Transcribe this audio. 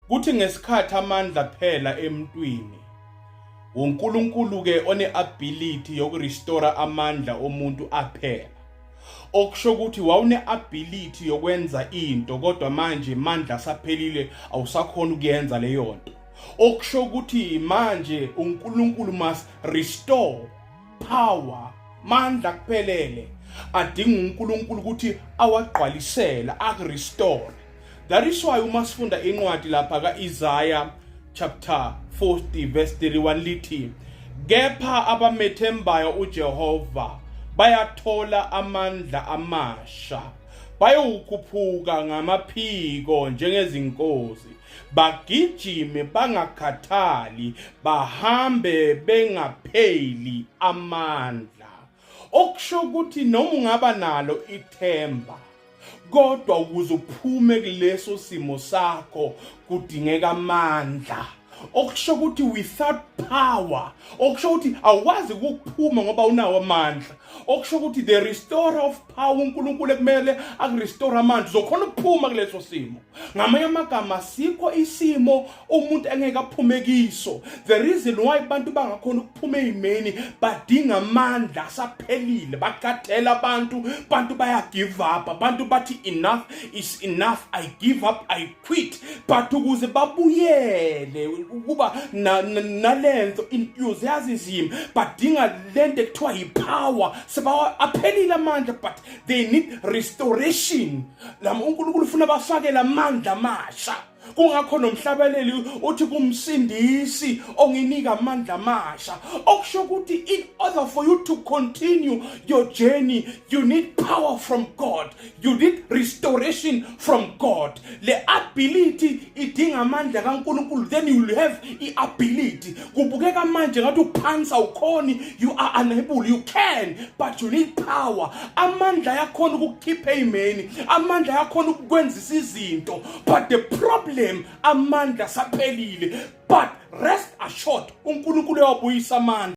Kuthi ngesikhathi amandla phela emntwini, uNkulunkulu ke one-ability yokurestore amandla omuntu aphela. Okusho ukuthi wawune-ability yokwenza into, kodwa manje mandla asaphelile, awusakhona ukuyenza leyo nto. Okusho ukuthi manje uNkulunkulu must restore power, mandla kuphelele adinga uNkulunkulu ukuthi awagqwalisele, akurestore. That is why uma sifunda incwadi lapha ka-Isaiah chapter 40 verse 31 lithi, "Kepha abamethembayo uJehova bayathola amandla amasha, bayowukhuphuka ngamaphiko njengezinkozi, bagijime bangakhathali, bahambe bengapheli amandla." Okusho ukuthi noma ungaba nalo ithemba, kodwa ukuze uphume kuleso simo sakho kudingeka amandla. Okusho ukuthi without power, okusho ukuthi awukwazi ukuphuma ngoba unawo amandla. Okusho ukuthi the restorer of power, uNkulunkulu ekumele akurestore amandla, uzokhona ukuphuma kuleso simo. Ngamanye amagama, sikho isimo umuntu engeke aphume kiso. The reason why abantu bangakhona ukuphuma ezimeni, badinga amandla asaphelile, bakhathela abantu, bantu baya give up, abantu bathi, "Enough is enough, I give up, I quit." But ukuze babuyele ukuba nalento enthusiasm, badinga lento ekuthiwa yi-power. Sebawa aphelile amandla, but they need restoration. Lama uNkulunkulu ufuna bafake amandla amasha. Kungakho nomhlabeleli uthi, "Kumsindisi onginika amandla amasha." Okusho ukuthi in order for you to continue your journey, you need power from God, you need restoration from God. Le ability idinga amandla kaNkulunkulu, then you will have i-ability. Kubukeka manje ngathi uphansi, awukhoni, you are unable. You can, but you need power. Amandla yakhona ukukukhipha eyimeni, amandla yakhona ukukwenzisa izinto, but the problem, amandla saphelile. But rest assured, uNkulunkulu uyawabuyisa amandla.